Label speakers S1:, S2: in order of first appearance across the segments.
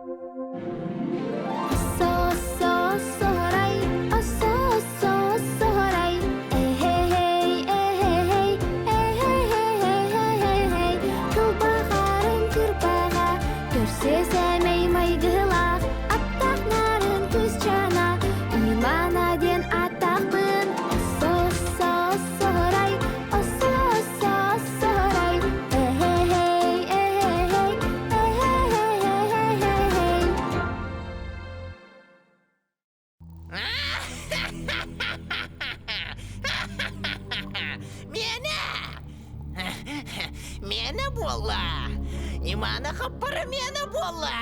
S1: Оссо-оссо-оссоһорай, оссо-оссо-оссоһорай, эһэ-һэй, эһэ-һэй, эһэ-һэй-һэй-һэй-һэй, кылбаҕарын кырбаҕа, көрсө сэмэй майгылаах, аттаах нарын кыысчаана, Имана диэн ааттаахпын, оссо-оссо-оссоһорай, оссо-оссо-оссоһорай, эһэ-һэй, эһэ-һэй, эһэ-һэй-һэй-һэй-һэй.
S2: Миэнэ! Миэнэ буолла! Имана хаппара миэнэ буолла!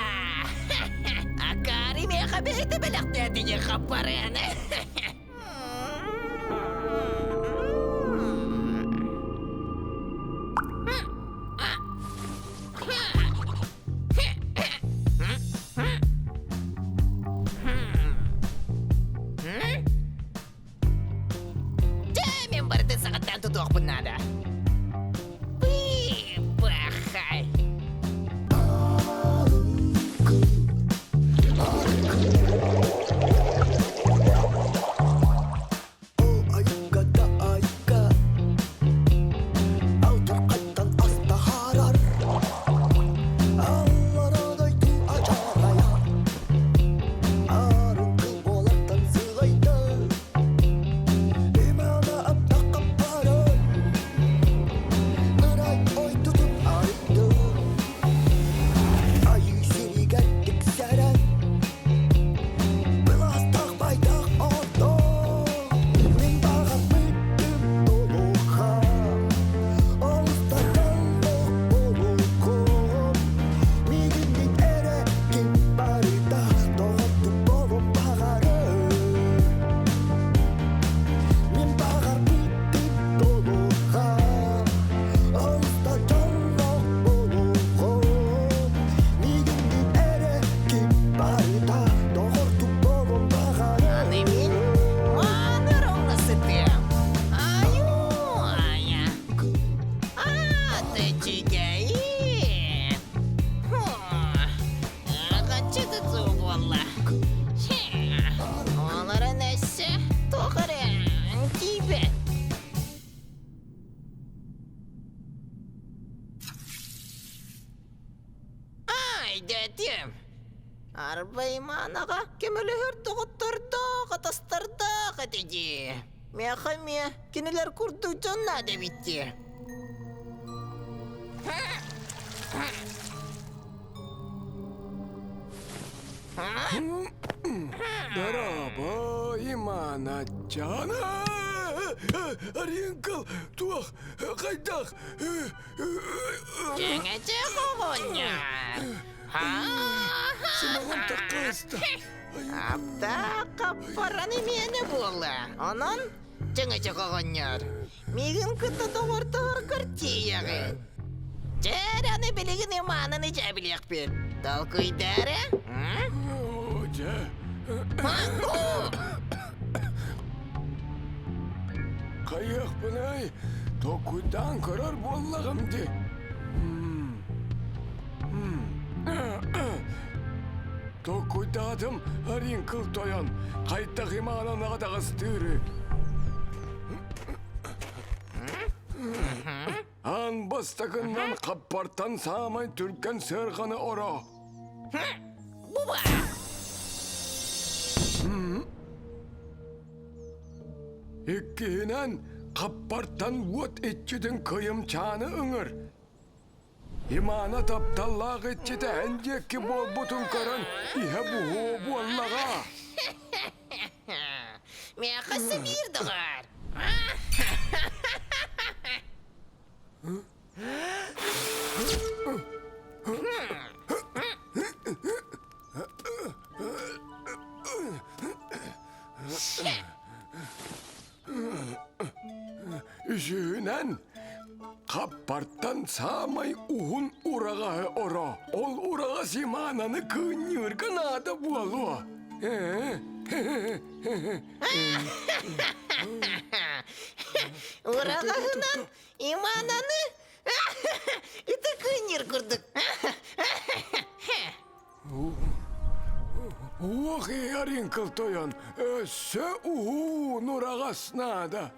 S2: Акари миэхэ бэйэтэ бэлэхтээтиги хаппарыаны! Дьэ, мен барытын саҕаттаан тутуохпун наада. Быыбахай! Аны мин маанар оҥно сытыам. Айуу-айа. Аата үчүгэйин. Аҕаччы да буолла. Олорон өссө туох эрэ тиийбэт. Ай, дэтим. Арбайманаҕа көмөлөһөр доҕоттордоох, атастардаах этэ дии. Миэхэ эмиэ кинилэр курдук дьон наада эбит дии.
S3: Дорообо, Иманаччаана! Аринкыл, туох, хайдах?
S2: Дьэҥэчэ оҕонньор!
S3: Сымаҕым таккааста.
S2: Аптаах хаппаран имиэнэ буолла. Онон чөҥөчө оҕонньор, миигин кытта доҕордоһоргор тиийэҕин. Дьэ, аны билигин имаанын ичээбилиэхпит. Толкуйдаа эрэ.
S3: Дьэ. Хайыахпыный, толкуйдаан көрөр буоллаҕым дии. Толкуйдаатым, Ариҥкыл тойон, хайдах имаанан аҕа таҕыстыыры. Аан бастакыннан хаппартан саамай түргэн сыарҕаны оро.
S2: Буба!
S3: Иккиһинэн, хаппартан уот иччитин кыйымчааны ыҥыр. Имаана тапталлаах иччитэ эн диэки буолбутун көрөн иһэ буһуо буоллаҕа.
S2: Миэхэ сибиир доҕор.
S3: Үсүһүнэн, хаппартан саамай уһун ураҕаһы оро. Ол ураҕас Имананы кыынньыырга наада буолуо.
S2: Ураҕаһынан Имананы ити кыынньыыр курдук.
S3: Уох иһэр тойон, өссө уһуун ураҕас наада.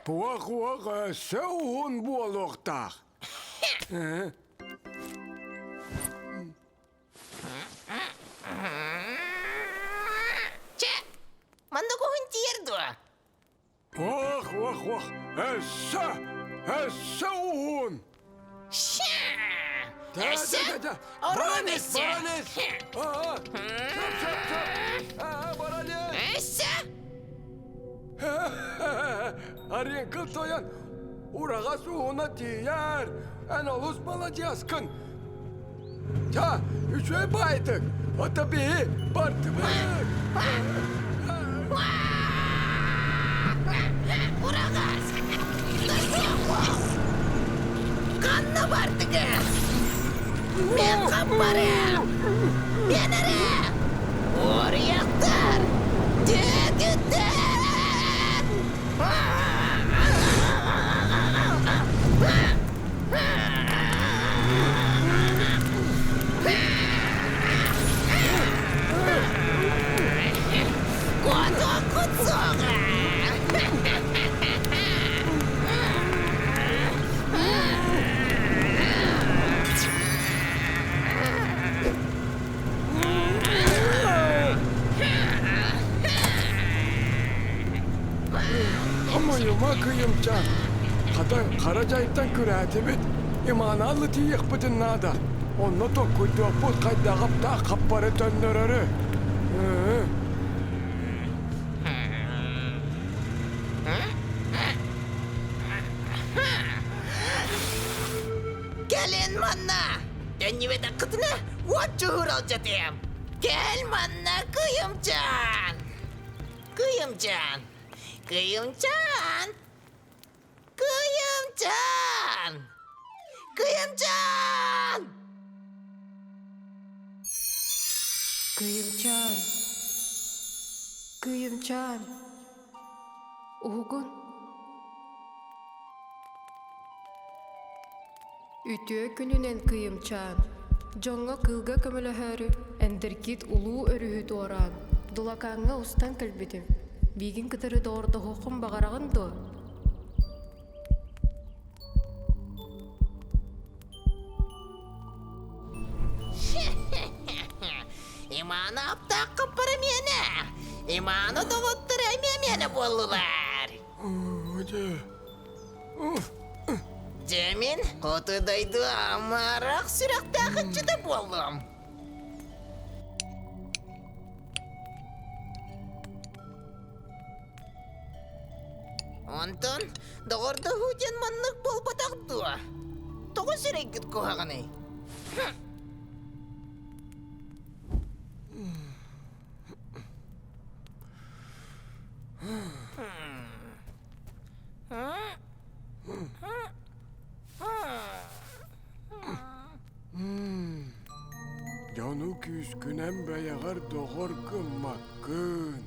S3: Уох-уох өссө уһун буолуохтаах.
S2: Чэ, маннык уһун тиийэр дуо?
S3: Ох, ох, ох, өссө, өссө уһун!
S2: Өссө? Орон өссө! Өссө?
S3: Арыҥкыл тойон, ураҕас уһуна тиийэр, эн олус маладьыаскын. Ча, үчүгэй баайтык, ото биһи бардыбыт.
S2: Ураҕас! Ханна бардыгы? Мен хаппарым! Мен эрэ! Уоруйахтар! Түөкүттэр! Куотуоххут суоҕа!
S3: Хомойума кыйымча, хата хара дьайтан күрээтибит, Иманааллы тиийиэхпитин наада. Онно токкуйдуохпут хайдах аптаах хаппары төннөрөрү.
S2: Кэлин манна! Төннүбэтэххитинэ уот чуһуур алдьатыам! Кэл манна, Кыйымчаан! Кыйымчаан! Кыйымчаан! Кыйымчаан! Кыйымчаан!
S4: Кыйымчаан! Кыйымчаан! Уһугун! Үтүө күнүнэн Кыйымчаан! Дьоҥҥо кыылга көмөлөһөөрү Эндиргит улуу өрүһү туораан, Дулакааҥҥа устан кэлбитим. Миигин кытары доҕордоһуоххун баҕараҕын дуо?
S2: Имана аптаахха парамиэнэ! Имана доҕоттор эмиэ миэнэ буоллулар! Дьэ мин хоту дойду амарах сүрэхтээх ыччата буоллум. Онтон доҕордоһуу диэн маннык буолбатах дуо? Тоҕо сирэйгит куһаҕаный?
S3: Дьону күүскүнэн бэйэҕэр доҕор гыммаккын.